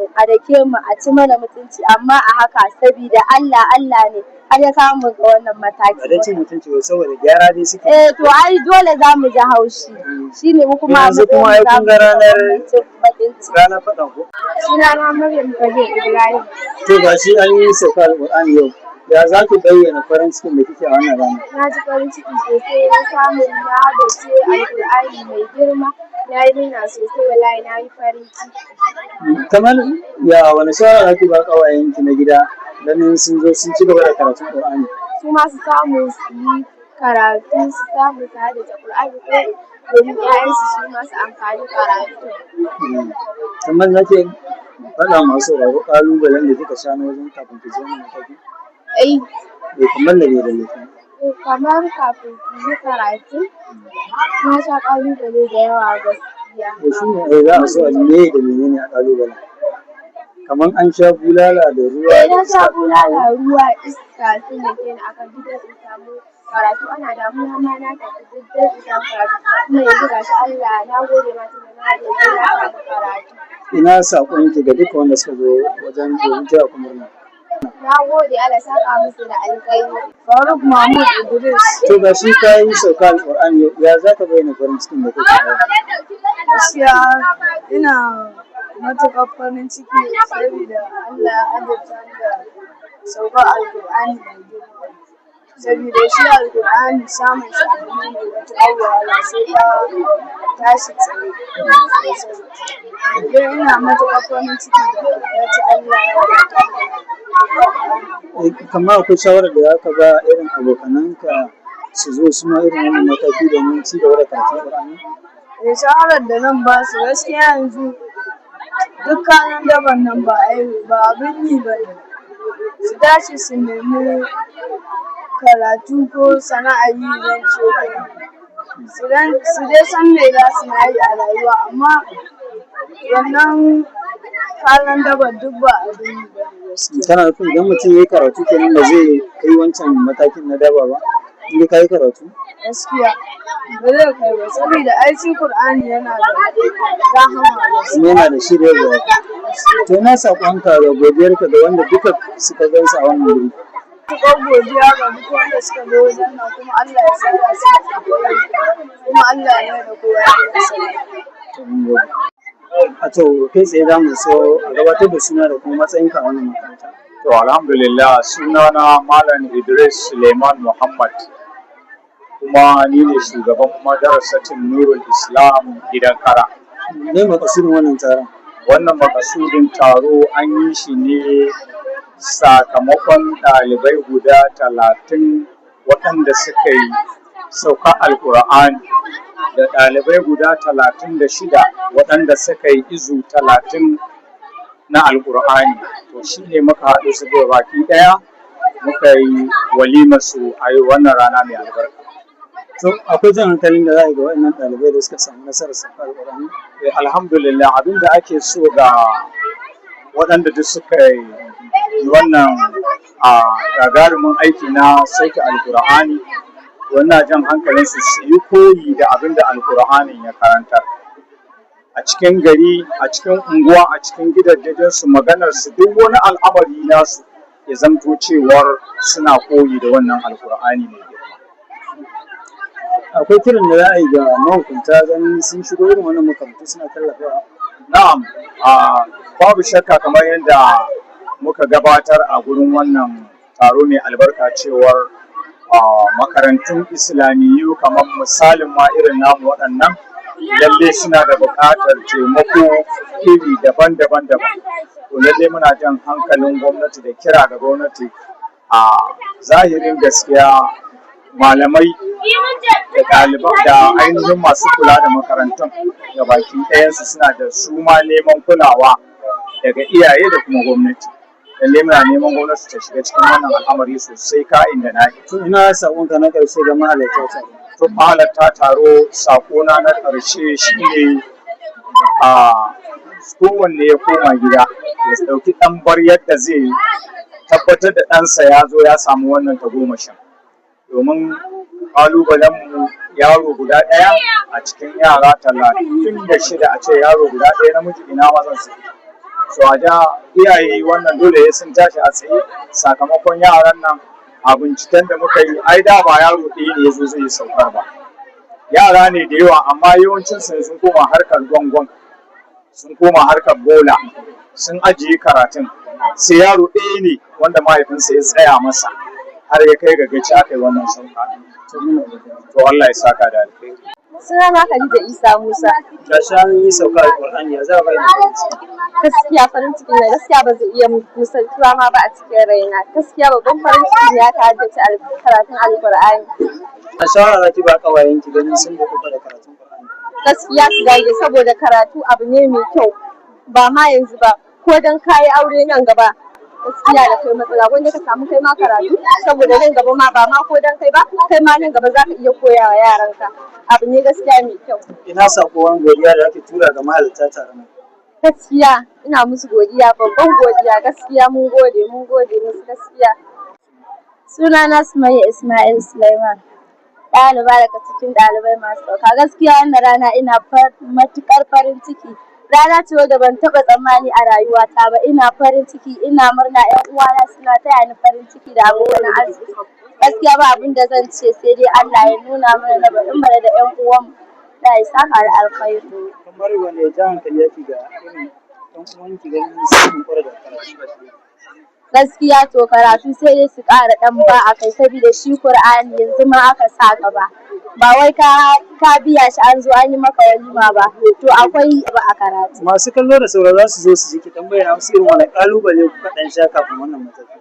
mu, a dake mu, a ci mana mutunci, amma a haka, saboda Allah, Allah ne har ya kawo mu ga wannan mataki. Ba da cin mutunci ba, saboda gyara dai suke. Eh, to ai dole za mu ji haushi. Shine mu kuma a Yanzu kuma ai kun ga bakin ciki. Ranar faɗan ko? Sunana Maryam Kabir Ibrahim. To ga shi an yi sauka Alƙur'ani yau. Ya za ki bayyana farin cikin da kike a wannan rana? Na ji farin ciki sosai na samun na haddace Alƙur'ani mai girma. Na yi murna sosai, wallahi na yi farin ciki. Kamar ya wani shawara za ki ba ƙawayenki na gida ganin sun zo sun ci gaba da karatun Ƙur'ani? Su ma su samu su yi karatu, su samu su haddace Ƙur'ani, ko domin 'ya'yansu su ma su amfani karatu. Kamar za ki faɗa masu sauraro ƙalubalen da kika sha na wajen kafin ki je wannan mataki? Eh. Eh, kamar da me da me kenan? Kamar kafin in yi karatu, na sha ƙalubale da yawa gaskiya. To shi ne ai za a so a ji meye da menene a ƙalubalen. Kamar an sha bulala da ruwa Eh, da na sha iska. Bulala, ruwa, iska sun dake ni akan duk don in samu karatu. Ana damuna ma na tafi duk don in samu karatu. Kuma yanzu gashi Allah na gode ma, tunda na haddace, na samu karatu. Ina saƙonki ga duka wanda suka zo wajen domin taya ku murna? Na gode, Allah saka musu da alkhairi. Faruk Mahmud Idris. To ga shi ka yi sauka Alƙur'ani yau, ya za ka bayyana farin cikin da kake a yau? Gaskiya ina matuƙar farin ciki saboda Allah ya azurta ni da saukar Alƙur'ani mai girma. Saboda shi Alƙur'ani samun shi abu ne mai matuƙar wahala, sai ka tashi tsaye sosai. Don ina matuƙar farin ciki da yacce Allah ya wadata ni da Alƙur'ani. Eh, kamar akwai shawarar da za ka ba irin abokananka su zo su ma irin wannan mataki domin ci gaba da karatun Ƙur'ani? Eh, shawarar da zan ba su, gaskiya yanzu duk kayan daban nan ba ba abin yi ba ne. Su tashi su nemi karatu ko sana'ar yi, zan ce, ko su dai san me za su na yi a rayuwa, amma wannan kayan daban duk ba abin yi ba ne gaskiya. Kana nufin idan mutum ya yi karatu kenan ba zai kai wancan matakin na daba ba? In dai ka yi karatu? Gaskiya ba zai kai ba, saboda ai shi Kur'ani yana da rahama gaskiya. Kuma yana da shiryarwa. To ina saƙonka da godiyarka ga wanda duka suka gansu a wannan wuri? Matuƙar godiya ga duk wanda suka zo wajen nan, kuma Allah ya saka su da alheri, kuma Allah ya mai da kowa gidansa lafiya. To mun gode. A to kai tsaye za mu so a gabatar da suna da kuma matsayinka a wannan makaranta. To alhamdulillah, sunana Malam Idris Suleiman Muhammad, kuma ni ne shugaban madarasatin Nurul Islam Gidan Kara. Me makasudin wannan taron? Wannan makasudin taro an yi shi ne sakamakon ɗalibai guda 30 waɗanda suka yi sauka Alƙur'ani da ɗalibai guda 36 waɗanda suka yi izu 30 na Alƙur'ani. To shi ne muka haɗu su ga baki ɗaya muka yi walimar su a wannan rana mai albarka. To akwai jan hankalin da za a yi ga waɗannan ɗalibai da suka samu nasarar sauka Alƙur'ani? Eh, alhamdulillah, abin da ake so ga waɗanda duk suka yi wannan a gagarumin aiki na sauke Alƙur'ani, wannan jan hankalinsu su yi koyi da abin da Alƙur'anin ya karantar. A cikin gari, a cikin unguwa, a cikin gidajensu, maganarsu, duk wani al'amari nasu ya zamto cewar suna koyi da wannan Alƙur'ani mai girma. Akwai kiran da za a yi ga mahukunta ganin sun shigo irin wannan makarantu suna tallafawa? Na'am, babu shakka, kamar yadda muka gabatar a gurin wannan taro mai albarka cewar makarantun Islamiyu kamar misalin ma irin namu waɗannan, lalle suna da buƙatar taimako iri daban-daban daban. To lalle muna jan hankalin gwamnati da kira ga gwamnati, a zahirin gaskiya malamai da ɗaliban da ainihin masu kula da makarantun gabaki ɗayansu suna da su ma neman kulawa daga iyaye da kuma gwamnati. Lalle muna neman gwamnati ta shiga cikin wannan al'amari sosai ka'in da na'in. To ina saƙonka na ƙarshe ga mahalarta taro? To mahalarta taro, saƙona na ƙarshe shine a kowanne ya koma gida ya ɗauki ɗambar yadda zai tabbatar da ɗansa ya zo ya samu wannan tagomashin. Domin ƙalubalenmu yaro guda ɗaya a cikin yara 36, a ce yaro guda ɗaya namiji, ina mazan suke? So a da iyaye wannan dole ya sun tashi a tsaye sakamakon yaran nan. A binciken da muka yi, ai da ba yaro ɗaya ne ya zo zai yi saukar ba, yara ne da yawa, amma yawancin su sun koma harkar gwangwan, sun koma harkar bola, sun ajiye karatun, sai yaro ɗaya ne wanda mahaifinsa ya tsaya masa har ya kai ga gaci aka yi wannan sauka. To, muna godiya. To, Allah ya saka da alheri. Sunana Khadija Isa Musa. Gashi an yi sauka Alƙur'ani, ya za a bayyana farin ciki? Gaskiya farin ciki na gaskiya ba zai iya misaltuwa ma ba a cikin raina. Gaskiya babban farin ciki ya ta haddace karatun Alƙur'ani. A shawara za ki ba ƙawayenki ganin sun dukufa da karatun Ƙur'ani? Gaskiya su dage, saboda karatu abu ne mai kyau, ba ma yanzu ba, ko dan kayi aure nan gaba gaskiya da kai matsala. Wanda ka samu kai ma karatu, saboda nan gaba ma, ba ma ko dan kai ba, kai ma nan gaba za ka iya koya wa yaranka. Abu ne gaskiya mai kyau. Ina saƙon godiya da ake tura ga mahalarta taron nan? Gaskiya ina musu godiya, babban godiya. Gaskiya mun gode, mun gode musu gaskiya. Sunana Sumayya Ismail Sulaiman, ɗaliba daga cikin ɗalibai masu sauka. Gaskiya wannan rana ina matuƙar farin ciki. Rana ce wadda ban taɓa tsammani a rayuwata ba. Ina farin ciki, ina murna, 'yan uwana suna taya ni farin ciki da abokan arziki. Gaskiya ba abin da zan ce sai dai Allah ya nuna mana na baɗin baɗaɗa da 'yan uwanmu. Allah ya saka da alkhairi. Kamar wane jan hankali yake ga irin ɗan uwanki ganin sun yunkura da karatu? Gaskiya to, karatu sai dai su ƙara ɗan ba a kai, saboda shi Kur'ani yanzu ma aka sa gaba. Ba wai ka biya shi an zo an yi maka walima ba, to akwai ba a karatu. Masu kallo da sauraro za su zo su ji ki dan bayyana musu irin wani ƙalubale kuka ɗan sha kafin wannan mataki.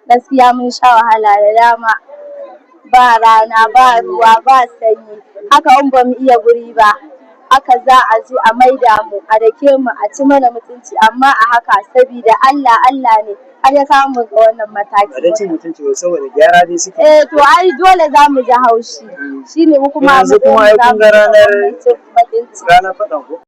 Gaskiya mun sha wahala da dama. Ba rana, ba ruwa, ba sanyi. Haka in ba mu iya guri ba, haka za a zo a maida mu, a dake mu, a ci mana mutunci, amma a haka, sabida Allah Allah ne har ya kawo mu ga wannan mataki. Ba don cin mutunci ba, saboda gyara dai suke. Eh, to ai dole za mu ji haushi. Shine mu kuma a Yanzu kuma ai matsayin kun ga mu za mu baƙin ciki. ranar faɗan ko?